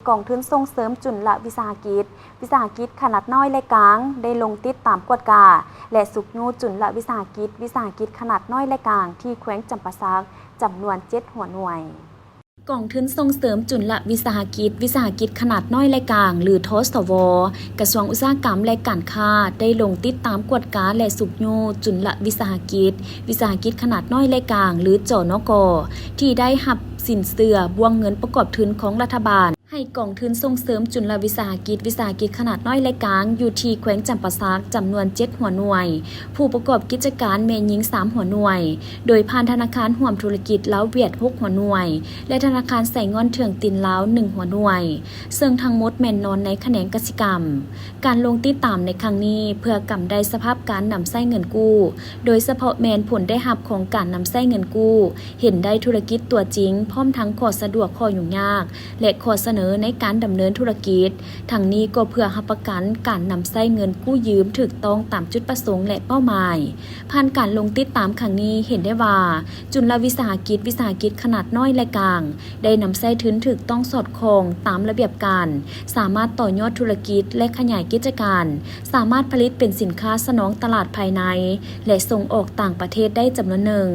ກອງທຶນສົ່ງເສີມຈຸນລະວິສາຫະກິດ, ວິສາຫະກິດຂະໜາດນ້ອຍ ແລະ ກາງ ໄດ້ລົງຕິດຕາມກວດກາ ແລະ ຊຸກຍູ້ຈຸນລະວິສາຫະກິດ, ວິສາຫະກິດຂະໜາດນ້ອຍ ແລະ ກາງ ທີ່ແຂວງຈຳປາສັກ ຈຳນວນເຈັດຫົວໜ່ວຍ. ກອງທຶນສົ່ງເສີມຈຸນລະວິສາຫະກິດ, ວິສາຫະກິດຂະໜາດນ້ອຍ ແລະ ກາງ ຫຼື ທສວ, ກະຊວງອຸດສາຫະກຳ ແລະ ການຄ້າ ໄດ້ລົງຕິດຕາມກວດກາ ແລະ ຊຸກຍູ້ຈຸນລະວິສາຫະກິດ, ວິສາຫະກິດຂະໜາດນ້ອຍ ແລະ ກາງ ຫຼື ຈນກ, ທີ່ໄດ້ຮັບສິນເຊື່ອບ່ວງເງິນປະກອບທຶນຂອງລັດຖະບານ ໃຫ້ກອງທຶນສົ່ງເສີມຈຸນລະວິສາຫະກິດ, ວິສາຫະກິດຂະໜາດນ້ອຍ ແລະ ກາງ ຢູ່ທີ່ແຂວງຈຳປາສັກ ຈຳນວນເຈັດຫົວໜ່ວຍ, ຜູ້ປະກອບກິດຈະການແມ່ຍິງສາມຫົວໜ່ວຍ, ໂດຍຜ່ານທະນາຄານຮ່ວມທຸລະກິດລາວຫວຽດຫົກຫົວໜ່ວຍ ແລະ ທະນາຄານໄຊງ່ອນເຖື່ອງຕິນລາວໜຶ່ງຫົວໜ່ວຍ, ເຊິ່ງທັງໝົດແມ່ນນອນໃນຂະແໜງກະສິກຳ. ການລົງຕິດຕາມໃນຄັ້ງນີ້ ເພື່ອກຳໄດ້ສະພາບການນຳໃຊ້ເງິນກູ້, ໂດຍສະເພາະແມ່ນຜົນໄດ້ຮັບຂອງການນຳໃຊ້ເງິນກູ້, ເຫັນໄດ້ທຸລະກິດຕົວຈິງ, ພ້ອມທັງຂໍ້ສະດວກ, ຂໍ້ຫຍຸ້ງຍາກ ແລະ ຂໍ້ສະເໜີໃນການດຳເນີນທຸລະກິດ. ທັງນີ້ກໍເພື່ອຮັບປະກັນການນຳໃຊ້ເງິນກູ້ຢືມຖືກຕ້ອງຕາມຈຸດປະສົງ ແລະ ເປົ້າໝາຍ. ຜ່ານການລົງຕິດຕາມຄັ້ງນີ້ ເຫັນໄດ້ວ່າ ຈຸນລະວິສາຫະກິດ, ວິສາຫະກິດຂະໜາດນ້ອຍ ແລະ ກາງ ໄດ້ນຳໃຊ້ທຶນຖືກຕ້ອງສອດຄ່ອງຕາມລະບຽບການ, ສາມາດຕໍ່ຍອດທຸລະກິດ ແລະ ຂະຫຍາຍກິດຈະການ, ສາມາດຜະລິດເປັນສິນຄ້າສະໜອງຕະຫຼາດພາຍໃນ ແລະ ສົ່ງອອກຕ່າງປະເທດໄດ້ຈຳນວນໜຶ່ງ.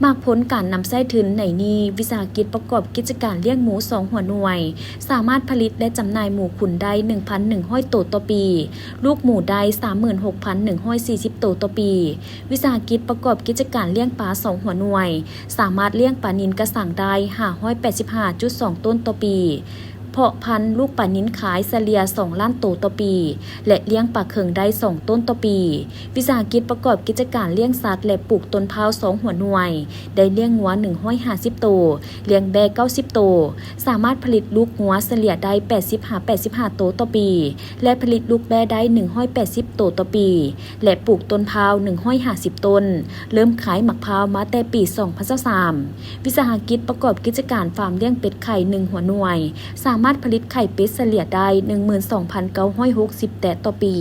ໝາກຜົນການນຳໃຊ້ທຶນໃນນີ້, ວິສາຫະກິດປະກອບກິດຈະການລ້ຽງໝູສອງຫົວໜ່ວຍ ສາມາດຜະລິດ ແລະ ຈຳໜ່າຍໝູຂຸນໄດ້ໜຶ່ງພັນໜຶ່ງຮ້ອຍໂຕຕໍ່ປີ, ລູກໝູໄດ້ສາມໝື່ນຫົກພັນໜຶ່ງຮ້ອຍສີ່ສິບໂຕຕໍ່ປີ. ວິສາຫະກິດປະກອບກິດຈະການລ້ຽງປາສອງຫົວໜ່ວຍ ສາມາດລ້ຽງປານິນກະສັງໄດ້ຫ້າຮ້ອຍແປດສິບຫ້າຈຸດສອງໂຕນຕໍ່ປີ, ເພາະພັນລູກປານິນຂາຍສະເລ່ຍສອງລ້ານໂຕຕໍ່ປີ ແລະ ລ້ຽງປາເຄິງໄດ້ສອງໂຕນຕໍ່ປີ. ວິສາຫະກິດປະກອບກິດຈະການລ້ຽງສັດ ແລະ ປູກຕົ້ນພ້າວສອງຫົວໜ່ວຍ ໄດ້ລ້ຽງງົວໜຶ່ງຮ້ອຍຫ້າສິບໂຕ, ລ້ຽງແບ້ເກົ້າສິບໂຕ, ສາມາດຜະລິດລູກງົວສະເລ່ຍໄດ້ແປດສິບຫາແປດສິບຫ້າໂຕຕໍ່ປີ ແລະ ຜະລິດລູກແບ້ໄດ້ໜຶ່ງຮ້ອຍແປດສິບໂຕຕໍ່ປີ ແລະ ປູກຕົ້ນພ້າວໜຶ່ງຮ້ອຍຫ້າສິບຕົ້ນ, ເລີ່ມຂາຍໝາກພ້າວມາແຕ່ປີສອງພັນຊາວສາມ. ວິສາຫະກິດປະກອບກິດຈະການຟາມລ້ຽງເປັດໄຂ່ໜຶ່ງຫົວໜ່ວຍ ສາມາດຜະລິດໄຂ່ເປັດສະເລ່ຍໄດ້ໜຶ່ງໝື່ນສອງພັນເກົ້າຮ້ອຍຫົກສິບແຕະຕໍ່ປີ.